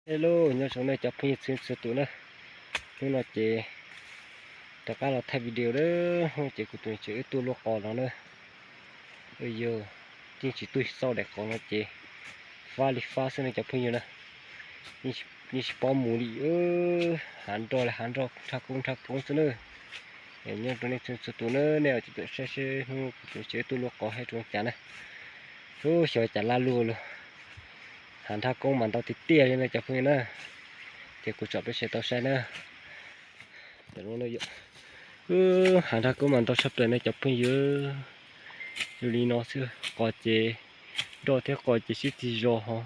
Hello, nyob zoo nej cov phooj ywg txhua txhua tus na. Hnub no ces rov qab los thaij video na. Hnub ces kuv tus niam tsev wb tuaj luaj qos no na. Yog yeej tsis tuaj xauj daim qos no ces fab li fab xwb no cov phooj ywg na. Yeej tsis paub mus li, hav nroj li hav nroj, nrhaj koob nrhaj koob xwb na. Nyob rau nej txhua txhua tus na, nej ua tsis tawm saib seb hnub kuv tus niam tsev wb tuaj luaj qos hab zoo cas na. Ub, xyov cas laj luaj lawm, hav nrhaj koob mas ntau tiag tiag li no cov phooj ywg na. Ces kuv tsom peb sawv tau saib na. Hav nrhaj koob mas ntau tshaj plaws no cov phooj ywg. Zoo li no xwb, qos ces nroj thiab qos ces sib txig zos ho.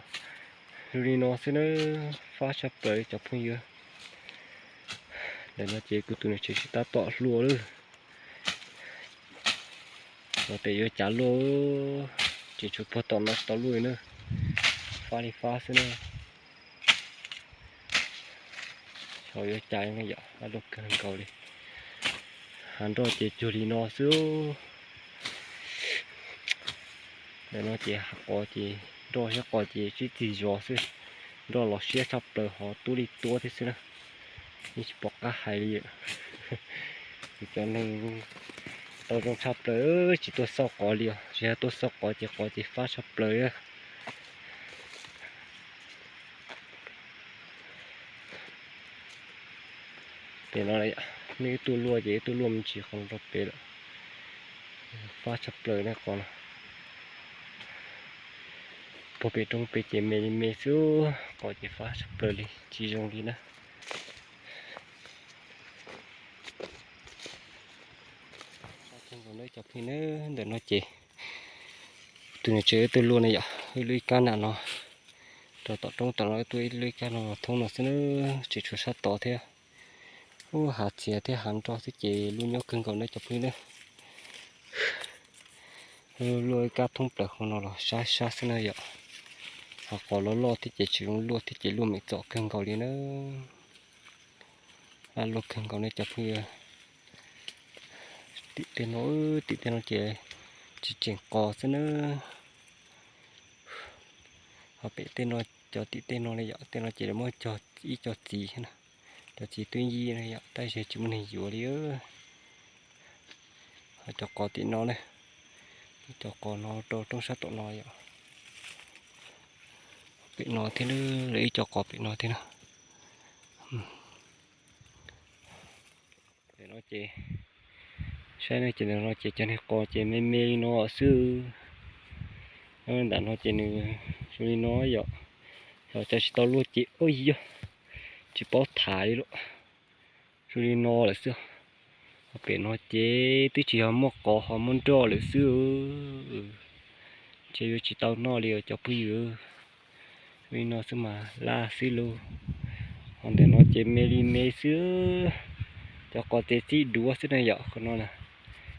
Zoo li no xwb na, fab tshaj plaws cov phooj ywg. Ntawm no ces kuv tus niam tsev tsis tab tom luaj lawm. Los pem yuav cas luaj, tseem tshuav puag tom no tsis tau luaj li na. Fab li fab xwb na. Xyov yuav cas li na yom, laj luaj kawg nkaus li. Hav nroj ces cuag li no xwb. Ntawm no ces hav qos ces nroj thiab qos ces sib txig zos xwb. Nroj los siab tshaj plaws ho tuab li tuab thiab xwb na. Yeej tsis pom qab hais li. Kuv cov neeg tau zoo tshaj plaws tsis tuaj xauj qos li os, tsis yog tuaj xauj qos ces qos ces fab tshaj plaws. Pem no, nej wb tuaj luaj ces wb tuaj luaj me ntsis qhov no rau pem lawm. Fab tshaj plaws nej qos no. Puag pem roob pem ces me li me xwb, qos ces fab tshaj plaws li tsis zoo li na. Cov phooj ywg, ntawm no ces tus niam tsev wb tuaj luaj na yom, wb lub ib kab nram no, rau tom roob tom no wb tuaj ib lub ib kab no los thoob no xwb na, tseem tshuav sab tod thiab. Ub, hav txias thiab hav nroj xwb ces luaj nyob kawg nkaus na cov phooj ywg na. Luaj ib kab thoob plaws qhov no los sab sab xwb na yom. Ho qos loj loj thiab ces tsis zoo luaj thiab ces luaj meem txom kawg nkaus li na. Laj luaj kawg nkaus ne cov phooj ywg. Tim tej no, tim tej no ces tsis tseem qos xwb na. Ho pem tej no, cov tim tej no ne yom, tej no ces muab cog ib co txiv na. Cov txiv twb yij na yom, tab sis tsis muaj neeg yuav li. Ho cov qos tim no ne, cov qos no rau roob sab tom no yom. Pem no thiab, lawv ib co qos pem no thiab na. Pem no ces, saib no ces ntawm no ces cov niag qos ces me me li no xwb. Nyob ntawm no ces nws zoo li no yom. Yog cov tsis tau luaj ces ua yog tsis paub tham li lawm. Zoo li no lawm xwb. Ho pem no ces twb tsis yog muaj qos ho muaj nroj lawm xwb. Ntshe yuav tsis tau noj li os cov phooj ywg. Zoo li no xwb mas laj xwb lauj. Ho ntawm no ces me li me xwb. Cov qos ces txib duav xwb na yom, qhov no na.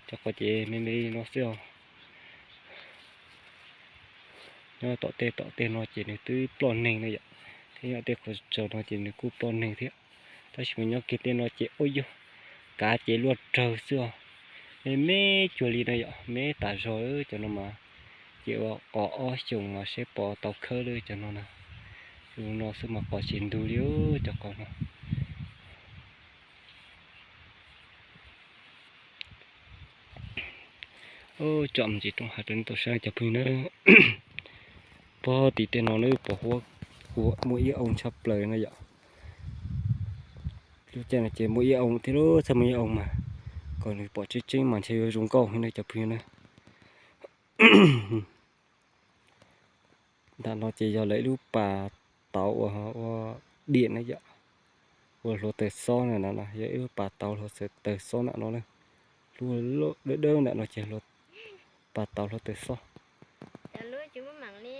Cov qos ces me me li no xwb os. Nyob tom tej tom tej no ces nws twb ploj neeg na yom, thiab nyob tej qhov tsaus no ces nws kuj ploj neeg thiab. Tab sis mas nyob kiag tej no ces ua yog kav ces luaj rawg xwb os. Me me cuag li no yom, me tas zog cov no mas ces ua qos ob xyoos mas seb puas tau khawb lawm cov no na. Zoo no xwb mas qos tsis ntug li cov qos no. Tsom ntsis roob hav rau nej tau saib cov phooj ywg na. Puag tim tej no na pos huab kua muaj ib oo tshaj plaws na yom. Lub caij no ces muaj ib oo thiab, txhaj muaj ib oo mas kom nws pom tseeb tseeb mas ntshe yuav zoo nkauj heev na cov phooj ywg na. Nram no ces yog lawv ib lub pas tauv uas ua diam na yom, ua hluav taws xob na, yog ib lub pas tauv hluav taws xob nram no na. Lub dawb dawb nram no ces pas tauv hluav taws xob. Cov lub tsis muaj meem li.